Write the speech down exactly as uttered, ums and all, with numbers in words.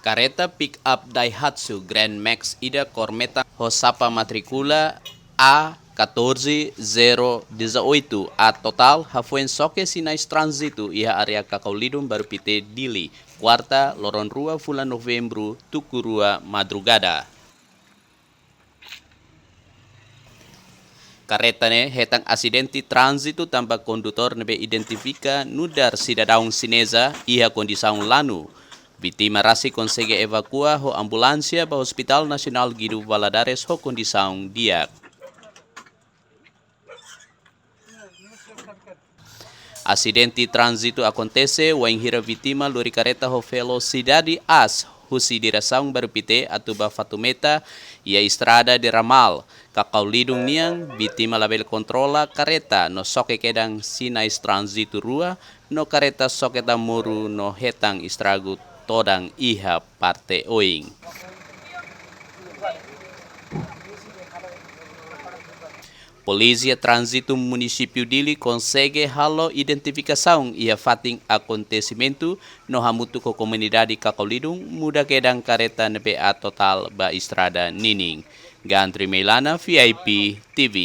Kareta pick-up Daihatsu Grand Max ida kór metan ho xapa matríkula A catorze zero dezoito A Total hafoin xoke sinais tránzitu iha área Kakaulidun, Bairru Pité, Dili, kuarta, loron rua fulan Novembru, tuku rua madrugada. Kareta ne'e hetan asidente tránzitu tanba kondutór ne'ebé identifika nu'udar sidadaun xineza iha kondisaun lanu. Vítima rasik konsege evakua ho ambulánsia ba Hospital Nasionál Guido Valadares ho kondisaun di'ak. Asidente tránzitu akontese wainhira vítima lori kareta ho velosidade aas husi diresaun Bairru Pité atu ba Fatumeta iha estrada de ramal Kakaulidun nian. Vítima labele kontrola kareta no xoke kedan sinais tránzitu rua, no kareta xoke tan moru no hetan estragu todan iha parte oin. Polísia Tránzitu Munisípiu Dili konsege halo identifikasaun iha fatin akontesimentu no hamutuk ho komunidade Kakaulidun muda kedan kareta ne'ebé A Total ba estrada ninin. Gandri Meilana, V I P T V.